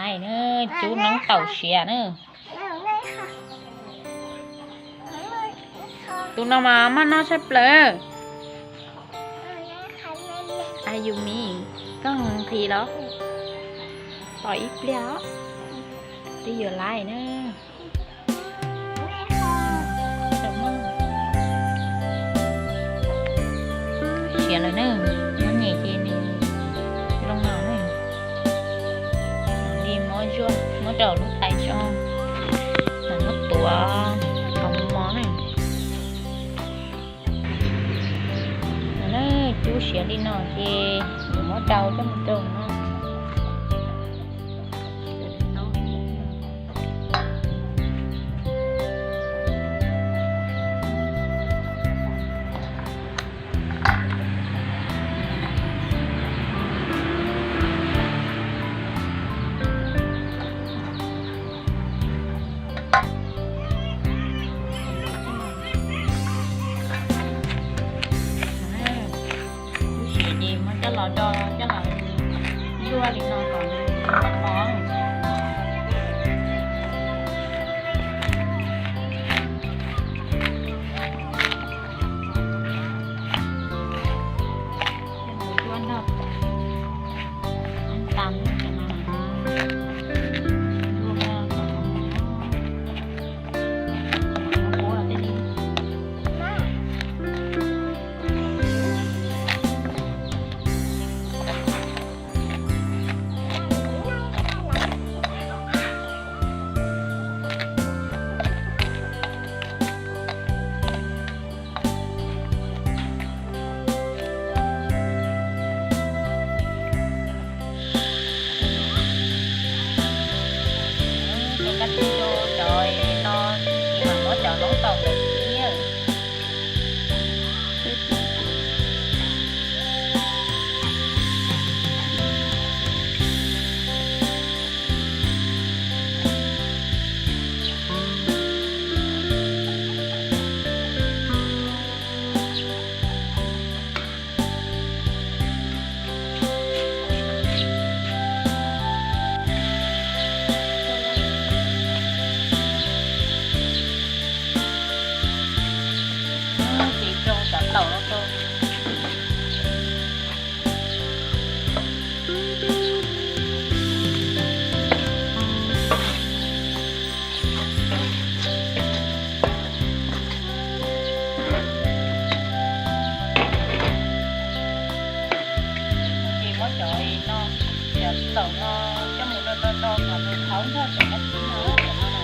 Ai na, cub noob taum siav na. Tus no mas maj noj tshaj plaws. Ai yus mis, koj nqhis los? Tos ib pliag os, twb yuav laiv na. Siav lawm na, muab nyem ces nws zoo no na. Li muab zuaj, muab rau lub tais tso, muab tuav kom mos mos na. Cub siav li no ces yuav muab rau coj mus rau no. Lub siav ces muab coj los do, coj los zuaj li no kom nws mos. Coj mus zuaj nrog tas no, zuaj kom mos mos. Rau kab tib rau cov no, tsis mam muab cov noob taum ntawm thiab. Ces rau cov taum no rau. Ces muab cov no, cov taum no coj mus do do do kom nws thauv nrog cov kab tib no, cov no na.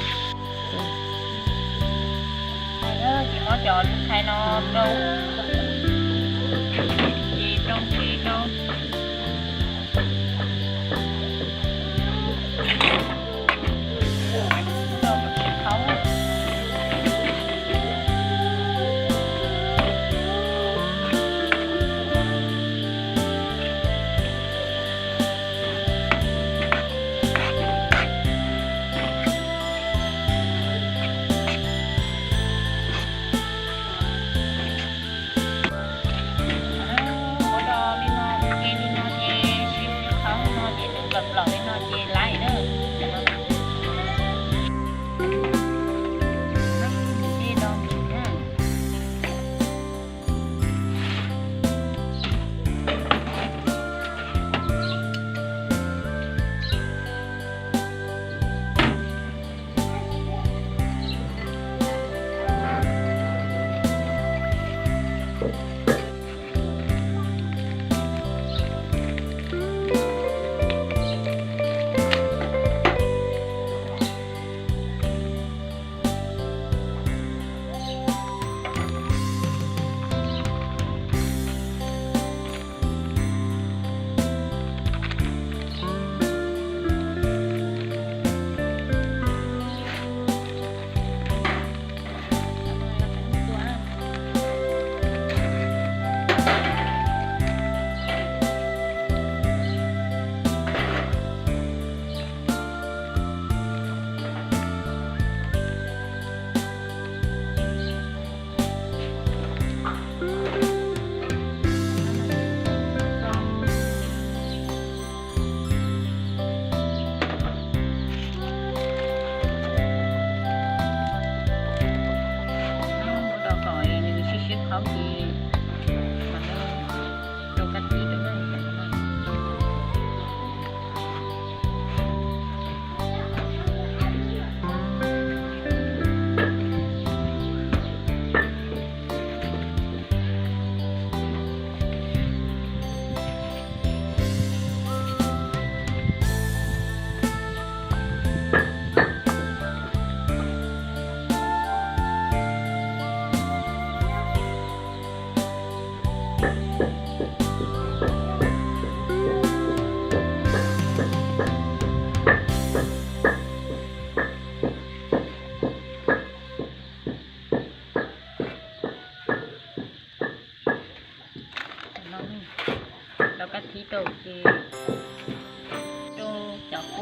Ces muab cov ntxhais no rau, ces rau ntxiv rau.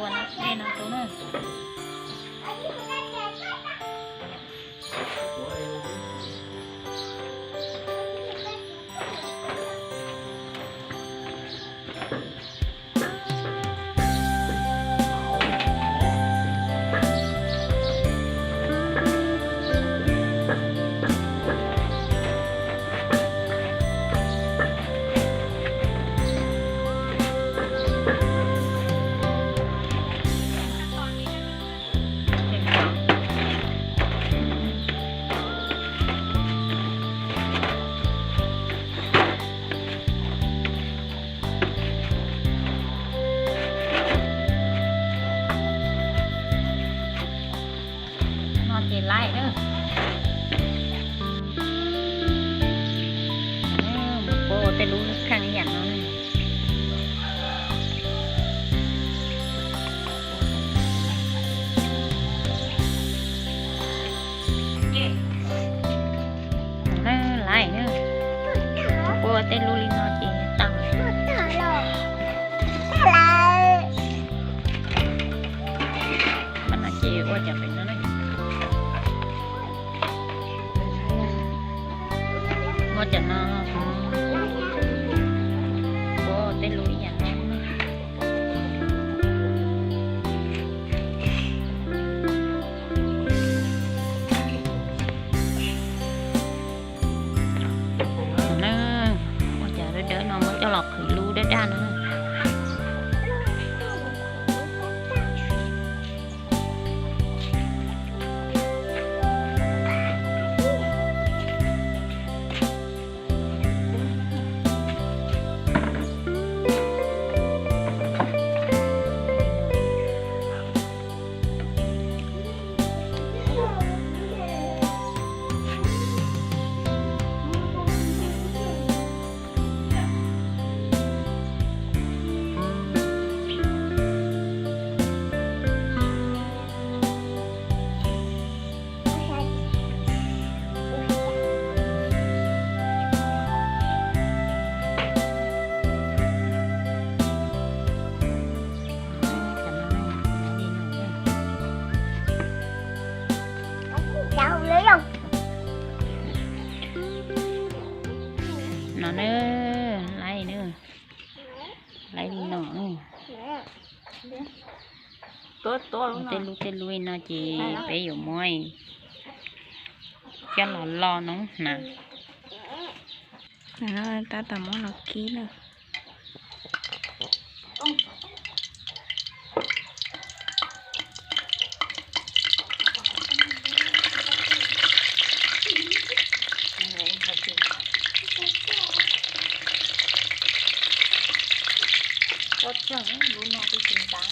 Dej no rau na. No ces laij na. Mus puab ua tej lub kheej ib yam no. Laij na, puab ua tej lub li no ces tau. Mas no ces ua cov pem no na. Muab cov no, puab ua tej lub ib yam no. Na, ua cov dawb dawb no muab coj los qhwv lub daj daj no. No na, laij na, laij li no. Tej lub tej lub no ces peb yuav muab coj los lo no na. Tab tom muab los kib na. Pob txeeg lub no twb tsis ntab.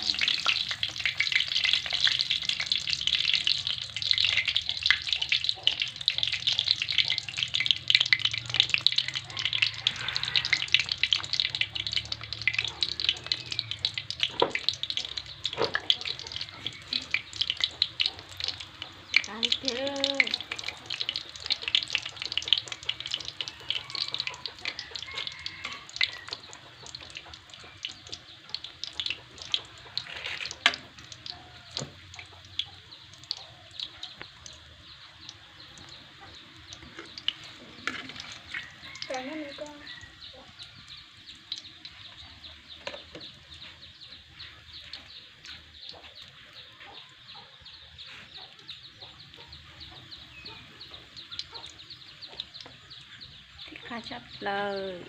Qab tshaj plaws.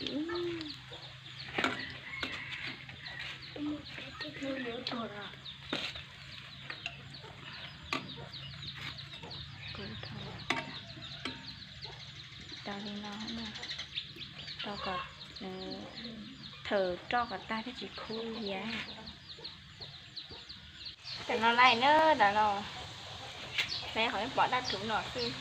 Tau li no, rau kom, thawm roj kom tag thiaj tsis khub li thiab. Cov no laij na, cov no, peb qhov peb pom daj rhuv no xwb.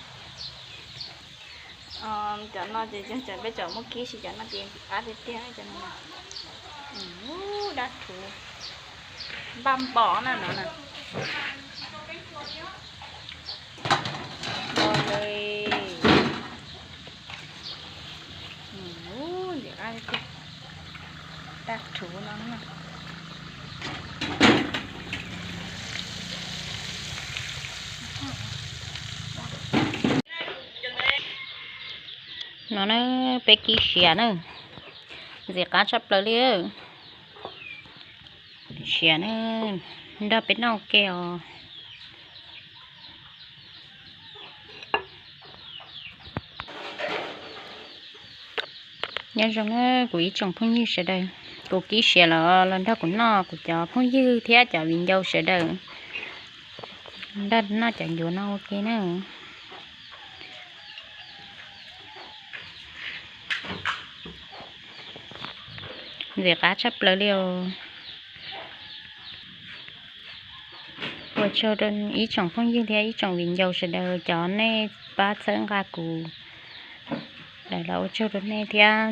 Cov no ces cov peb cov muab kib, sis cov no ces qab tiag tiag cov no. Daj rhuv npaj npos na no na. Npos li. Ntxim qab tiag, daj rhuv no na. No na, peb kib siav na, ntxim qab tshaj plaws li. Siav na, nrog peb noj ua ke os. Nyob zoo na kuv ib tsoom phooj ywg sawv daws, kuv kib siav los los nrog kuv noj, kuv cov phooj ywg thiab cov viv ncaus sawv daws, nrog noj cov ncuav no ua ke na. Ntxim qab tshaj plaws li os. Ua tsaug rau ib tsoom phooj ywg thiab ib tsoom viv ncaus sawv daws, cov nej pab txhawb nqa kuv lawm los ua tsaug rau nej thiab.